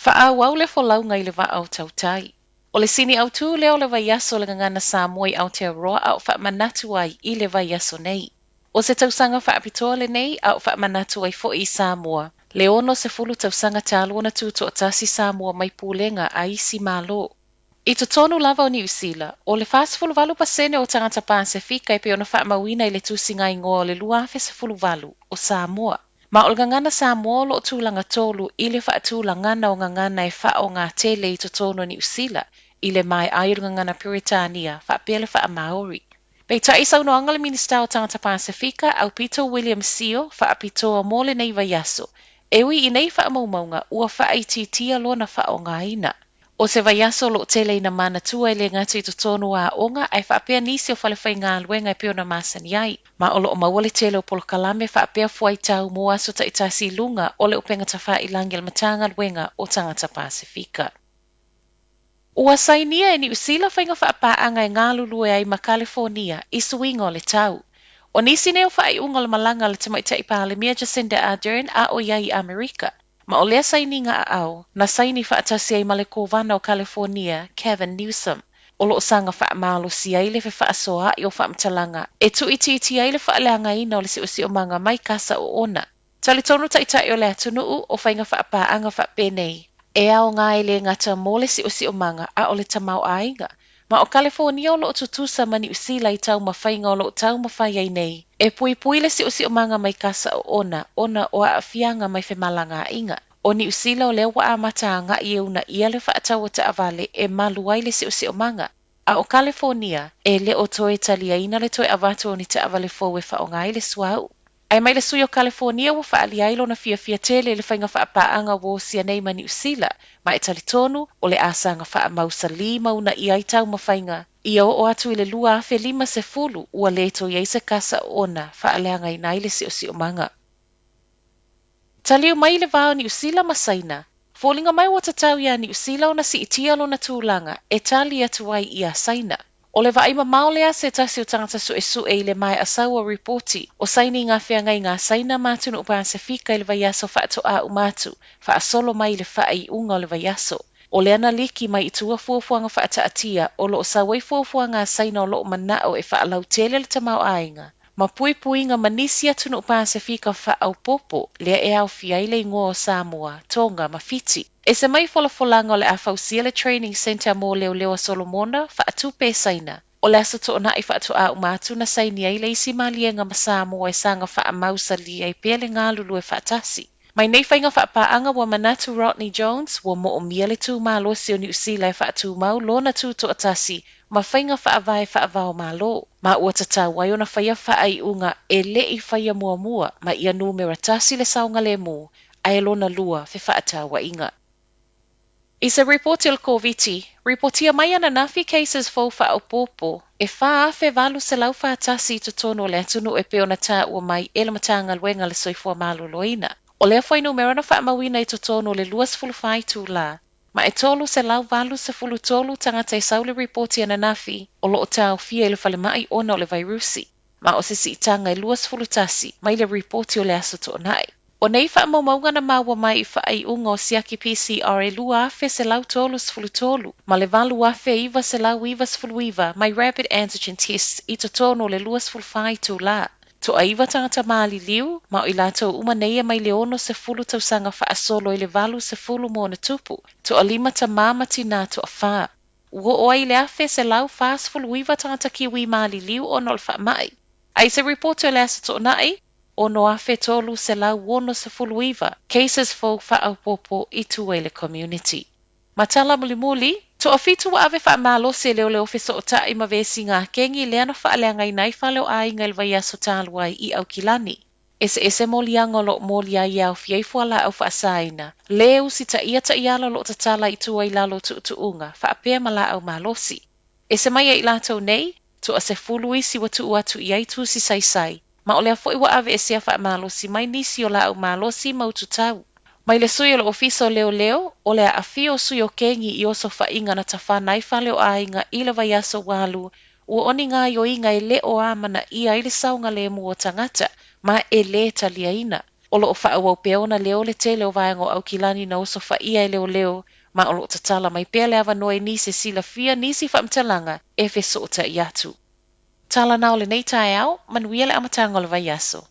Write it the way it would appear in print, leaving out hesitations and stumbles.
Faaauau le folauga i le vaa o tautai. O le sini autu lea o le vaiaso o le Gagana Samoa i Aotearoa a o faamanatu ai i le vaiaso nei. O se tausaga faapitoa lenei a o faamanatu ai foi i Samoa, le 60 tausaga talu ona tutoatasi Samoa mai pulega a isi Malo. I totonu lava o Niu Sila, o le 48% o tagata Pasefika e pei ona faamauina i le tusiga igoa o le 2018, o Samoa. Ma o le gagana Samoa o lo o tulaga tolu i le faatulagana o gagana e faaaoga tele i totonu o Niu Sila, i le maea ai o le gagana Peretania faapea le faa-Maori. Peitai i saunoaga a le Minisita o Tagata Pasefika, Aupito William Sio, faapitoa mo lenei vaiaso, e ui i nei faamaumauga ua faaitiitia lona faaaogaina. O se vaiaso o lo o tele ina manatua e le gata i totonu o aoga ae faapea nisi o falefaigaluega e pei ona masani ai. Ma o lo o maua le tele o polokalame faapea fuaitau mo aso taitasi i luga o le upega tafailagi a le Matagaluega o Tagata Pasefika. Ua sainia e Niu Sila faiga faapaaga e galulue ai ma Kalifonia i suiga o le tau. O nisi nei o faaiuga o le malaga a le Tamaitai Palemia Jacinda Ardern a o i ai i Amerika. Ma o lea sainiga aao, na saini faatasi ai ma le Kovana o Kalifonia, Gavin Newsom. O lo o saga faamalosi ai le fefaasoaai o faamatalaga e tuuitiitia ai le faaleagaina o le siosiomaga mai kasa oona. Talitonu taitai o le atunuu o faiga faapaaga faapenei, e aoga e le gata mo le siosiomaga a o le tamaoaiga. Ma o Kalifonia o lo o tutusa ma Niu Sila i taumafaiga o lo o taumafai ai nei e puipui le siosiomaga mai kasa oona ona o aafiaga mai femalagaaiga. O Niu Sila o lea ua amata agai e uunaia le faatau o taavale e malu ai le siosiomaga. A o Kalifonia, e le o toe taliaina le toe avatu o ni taavale fou e faaaoga ai le suauu. Ae mai le sui o Kalifonia ua faaalia ai lona fiafia tele i le faiga faapaaga ua osia nei ma Niu Sila, ma e talitonu o le a saga faamausalī ma uunaia ai taumafaiga ia oo atu i le 2050 ua le toe i ai se kasa oona faaleagaina ai le siosiomaga. Taliu mai i le va o Niu Sila ma Saina, foliga mai ua tatau iā Niu Sila ona siitia lona tulaga e tali atu ai iā Saina. O le vaai mamao lea a se tasi o tagata suesue i le maea sau o ripoti o sainiga feagaiga a Saina ma atunuu Pasefika i le vaiaso faatoa uma atu, faasolo mai i le faaiuga o le vaiaso. O lea na liki mai i tua fuafuaga faataatia o lo o sau ai fuafuaga a Saina o lo o manao e faalautele le tamaoaiga ma puipuiga ma nisi atunuu Pasefika faaopoopo lea e aofia ai le igoa o Samoa, Tonga ma Fiti. Ese mai folafolaga o le a fausia le Training Centre mo leoleo a Solomona, faatupe e Saina. O le Aso Toonai faatoa uma atu na saini ai le isi maliega ma Samoa e saga faamausalī ai pea le galulue faatasi. Mai nei faiga faapaaga ua manatu Rodney Jones ua moomia le tumalosi o Niu Sila e faatumau lona tutoatasi ma faiga faavae faava-o-Malo, ma ua tatau ai ona faia faaiuga e le i faia muamua ma ia numera tasi le saogalemu ae lona lua fefaatauaiga. I se ripoti o le Koviti, ripotia mai ananafi cases fou faaopoopo e 4,841 i totonu o le atunuu e pei ona taua mai e le Matagaluega a le Soifua Maloloina. O lea fuainumera na faamauina i totonu o le 24 itulā, ma e 383 tagata e sau le ripoti ananafi o lo o taofia i le falemai ona o le vairusi, ma o se siitaga e 21 mai le ripoti o le Aso Toonai. O nei faamaumauga na maua mai i faaiuga o siaki PCR e 2,133 ma le 8,999 mai rapid antigen tests i totonu o le 24 itulā. Toaiva tagata maliliu, ma o i latou uma nei e mai le 60 tausaga faasolo i le 80 ma ona tupu, toalima tamā ma tinā toafa. Ua oo ai i le 1,149 tagata Kiwi maliliu ona o le faamai. A i se ripoti o le Aso Toonai, 6,369 cases fou faaopoopo i tua i le community. Ma tala mulimuli, toafitu ua ave faamalosi e leoleo fesootai ma vesiga akengi lea na faaleagaina ai fale o aiga i le vaiaso talu ai i Aukilani. Eseese moliaga o lo o molia ai e aofia ai fualaau faasaina, le usitaia taiala o lo o tatala i tua i lalo o tuutuuga, faapea ma laau malosi. Ese mai ia i latou nei, toasefulu isi ua tuu atu i ai tusi saisai, ma o lea foi ua aveesea faamalosi mai nisi o laau malosi ma ututau. Mai le sui o le Ofisa o Leoleo, o le aafia o sui o kengi i osofaiga na tafana ai fale o aiga i le vaiaso ua alu, ua oni gaoioiga e le o amanaia ai le saogalemu o tagata, ma e le taliaina. O lo o faaauau pea ona leo le tele o vaega o Aukilani na osofaia e leoleo, ma o lo o tatala mai pea le avanoa i nisi e silafia nisi faamatalaga e fesootai atu. Tala na o lenei taeao, manuia le amataga o le vaiaso.